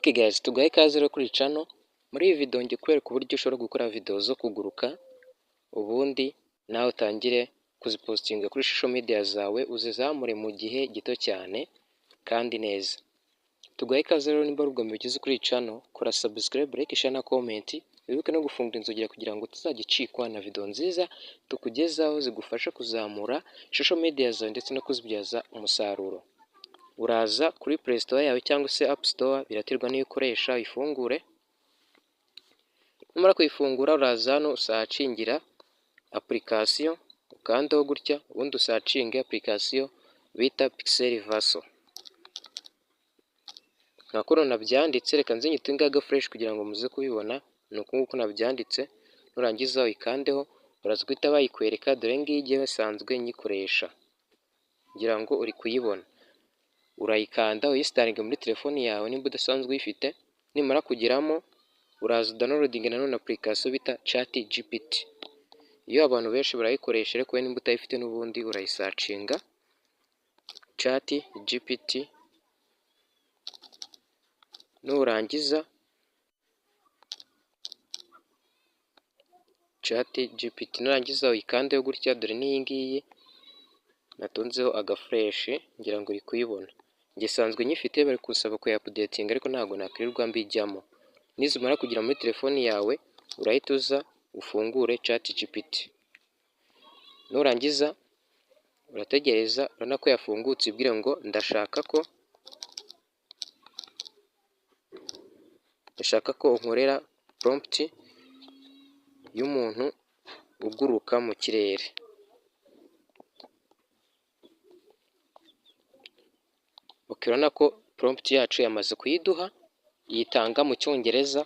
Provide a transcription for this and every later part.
Ok guys, tuguhaye ikaze rero kuri channel. Muri iyi video ngiye kukwereka uburyo ushobora gukora video zo kuguruka, ubundi nawe utangire kuzipostinga kuri social media zawe, uzizamure mu gihe gito cyane kandi neza. Tuguhaye ikaze rero, nimba ari ubwa mbere ugeze kuri iyi channel, kora subscribe, like, share na comment, wibuke no gufungura inzogera kugira ngo utazajya ucikwa na video nziza tukugezaho zigufasha kuzamura social media zawe ndetse no kuzibyaza umusaruro. Uraza kuri Play Store yawe cyangwa se App Store, biraterwa n'iyo ukoresha, uyifungure. Numara kuyifungura, uraza hano usearchingira application, ukandeho gutya, ubundi usearchinge application bita Pixelverse. Nka kuno nabyanditse, reka nze nyitunge agaflèche kugira ngo muze kubibona, ni uku nguku nabyanditse. Nurangiza uyikandeho, uraza guhita bayikwereka. Dore ngiyi, ngewe nsanzwe nyikoresha, ngira ngo uri kuyibona. Urayikanda uyinstallinge muri telefoni yawe nimba udasanzwe uyifite. Nimara kugeramo, uraza udownloadinge nanone application bita ChatGPT. Iyo abantu benshi barayikoresha, ariko wowe nimba utayifite n'ubundi urayisearchinga ChatGPT. Nurangiza ChatGPT, nurangiza uyikandeho gutya. Dore n'iyi ngiyi natunzeho agaflèche, ngira ngo uri kuyibona. Njye nsanzwe nyifite, bari kunsaba kuyaupdatinga, ariko ntabwo nakwirirwa mbijyamo. Nizimara kugera muri telefoni yawe, urahita uza ufungure ChatGPT. Nurangiza urategereza, urabona ko yafungutse, ibwire ngo ndashaka ko unkorera prompt y'umuntu uguruka mu kirere. Urabona ko prompt yacu yamaze kuyiduha, yitanga mu Cyongereza.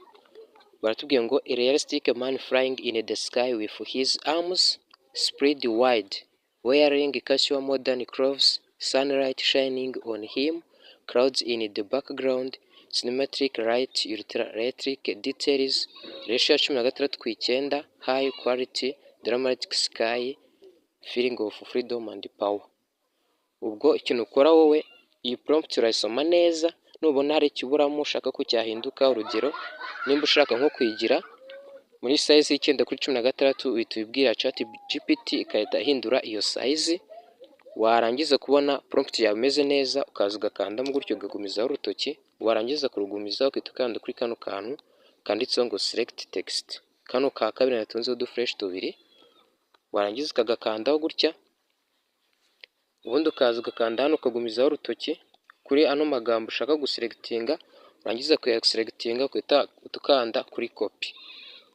Baratubwiye ngo "A realistic man flying in the sky with his arms spread wide, wearing casual modern clothes, sunlight shining on him, clouds in the background, cinematic light, ultra details, ratio ya 16:9, high quality, dramatic sky, feeling of freedom and power." Ubwo ikintu ukora wowe, iyi prompt urayisoma neza, nubona hari ikiburamo ushaka ko cyahinduka, urugero nimba ushaka nko kuyigira muri size y'9:16, uhita ubibwira ChatGPT igahita ihindura iyo size. Warangiza kubona prompt yawe imeze neza, ukaza ugakandamo gutyo, ugagumizaho urutoki. Warangiza kurugumizaho, ugahita ukanda kuri kano kantu kanditseho ngo "select text", kano ka kabiri natunzeho uduflèche tubiri. Warangiza ukagakandaho gutya, ubundi ukaza ugakanda hano, ukagumizaho urutoki kuri ano magambo ushaka guselectinga. Warangiza kuyaselectinga, ugahita ukanda kuri copy.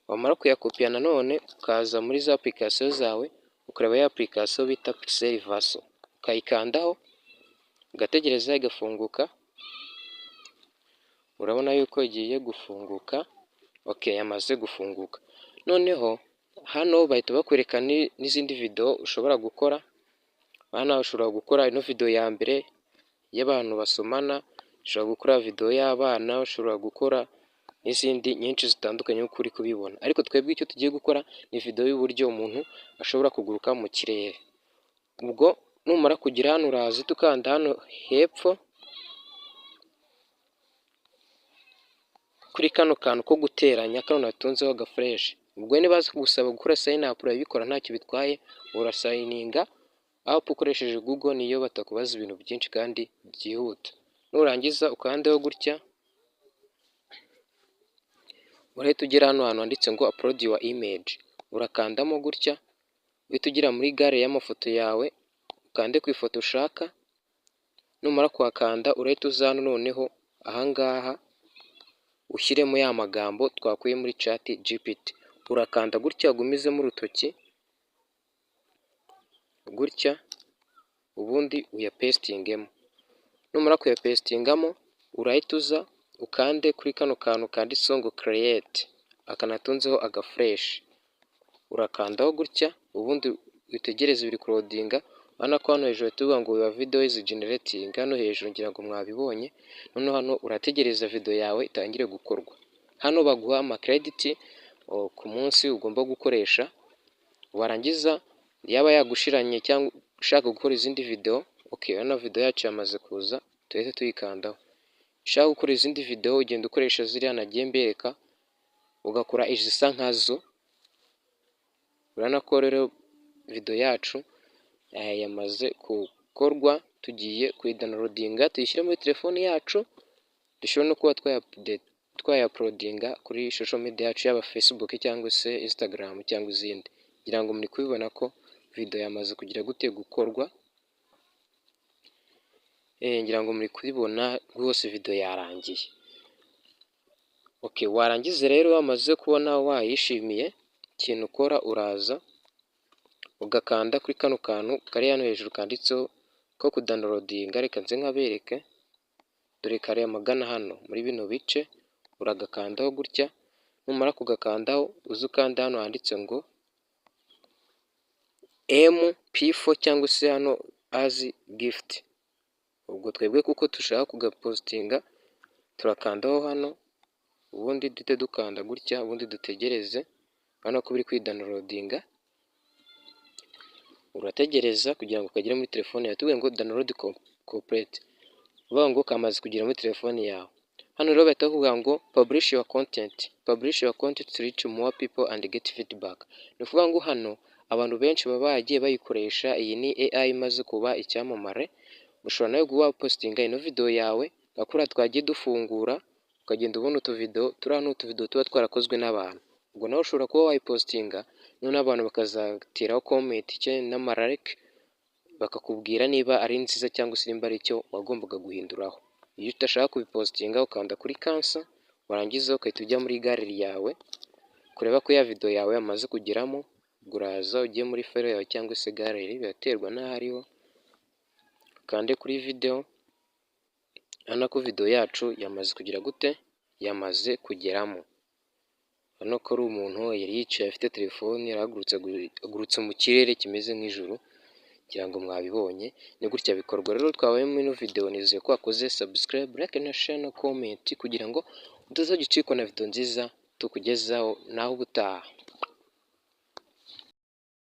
Wamara kuyakopiya, nanone ukaza muri za application zawe, ukareba ya application bita Pixelverse, ukayikandaho, ugategereza igafunguka. Urabona yuko igiye gufunguka. Ok, yamaze gufunguka. Noneho hano bahita bakwereka n'izindi video ushobora gukora. Hano ushobora gukora ino video ya mbere y'abantu basomana, ushobora gukora video y'abana, ushobora gukora n'izindi nyinshi zitandukanye nk'uko uri kubibona. Ariko twebwe icyo tugiye gukora ni video y'uburyo umuntu ashobora kuguruka mu kirere. Ubwo numara kugera hano, uraza uhita ukanda hano hepfo kuri kano kantu ko guteranya, kano natunzeho agaflèche. Ubwo nibaza kugusaba gukora sign up, urabikora, ntacyo bitwaye. Urasigninga up ukoresheje Google, niyo batakubaza ibintu byinshi kandi byihuta. Nurangiza ukandeho gutya, urahita ugera hano hantu handitse ngo "Upload your image". Urakandamo gutya, uhita ugera muri gallery y'amafoto yawe, ukande ku ifoto ushaka. Numara kuhakanda, urahita uza hano, noneho ahangaha ushyiremo ya magambo twakuye muri ChatGPT. Urakanda gutya, ugumizemo urutoki gutya, ubundi uyapastingemo. Numara kuyapastingamo, urahita uza ukande kuri kano kantu kanditseho ngo "Create", aka natunzeho agaflèche. Urakandaho gutya, ubundi witegereze biri kuloadinga. Urabona ko hano hejuru tuvuga ngo "Your video is generating", hano hejuru ngira ngo mwabibonye. Noneho hano urategereza video yawe itangire gukorwa. Hano baguha amacredit ku munsi ugomba gukoresha. Warangiza yaba yagushiranye cyangwa ushaka gukora izindi video. Ok, hano video yacu yamaze kuza, tuhite tuyikandaho. Ushaka gukora izindi video, ugenda ukoresha ziriya nagiye mbereka, ugakora izisa nkazo. Urabona ko rero video yacu yamaze gukorwa, tugiye kuyidownloadinga tuyishyire muri telefoni yacu, dushobora no kuba twayauploadinga kuri social media yacu, yaba Facebook cyangwa se Instagram cyangwa izindi. Ngira ngo muri kubibona ko video yamaze kugira gute? Gukorwa. Ngira ngo muri kubibona rwose, video yarangiye. Okay, warangiza rero, wamaze kubona wayishimiye, ikintu ukora uraza ugakanda kuri kano kantu kari hano hejuru kanditseho ko kudownloadinga. Reka nze nkabereke, dore kari amagana hano muri bino bice. Uragakandaho gutya, numara kugakandaho uze ukanda hano handitse ngo MP4 cyangwa se hano as GIF. Ubwo twebwe kuko dushaka kugapostinga, turakandaho hano, ubundi duhite dukanda gutya, ubundi dutegereze. Urabona ko biri kwidownloadinga, urategereza kugira ngo kagere muri telefone yawe. Tubwiye ngo download complete, uvuga ngo kamaze kugera muri telefone yawe. Hano rero bahita bakubwira ngo publish your content, publish your content to reach more people and get feedback. Ni ukuvuga ngo hano abantu benshi baba bagiye bayikoresha. Iyi ni AI imaze kuba icyamamare. Ushobora nawe kuba wapostinga ino video yawe nka kuriya twagiye dufungura, ukagenda ubona utuvideo turiya, ni utuvideo tuba twarakozwe n'abantu. Ubwo nawe ushobora kuba wayipostinga, noneho abantu bakazateraho comment n'amalike, bakakubwira niba ari nziza cyangwa se nimba ari icyo wagombaga guhinduraho. Iyo udashaka kubipostinga, ukanda kuri cancel, warangiza ugahita ujya muri gallery yawe kureba ko ya video yawe yamaze kugeramo. Ubwo uraza ugiye muri file yawe cyangwa se gallery, biraterwa n'aho ariho, ukande kuri video. Urabona ko video yacu yamaze kugira gute? Yamaze kugeramo. Urabona ko ari umuntu yari yicaye afite telefoni, arahagurutse, agurutse mu kirere kimeze nk'ijuru. Ngira ngo mwabibonye, ni gutya bikorwa. Rero twabaye muri ino video, nizeye ko wakoze subscribe, like na share na comment kugira ngo utazajya ucikwa na video nziza tukugezaho. Naho ubutaha.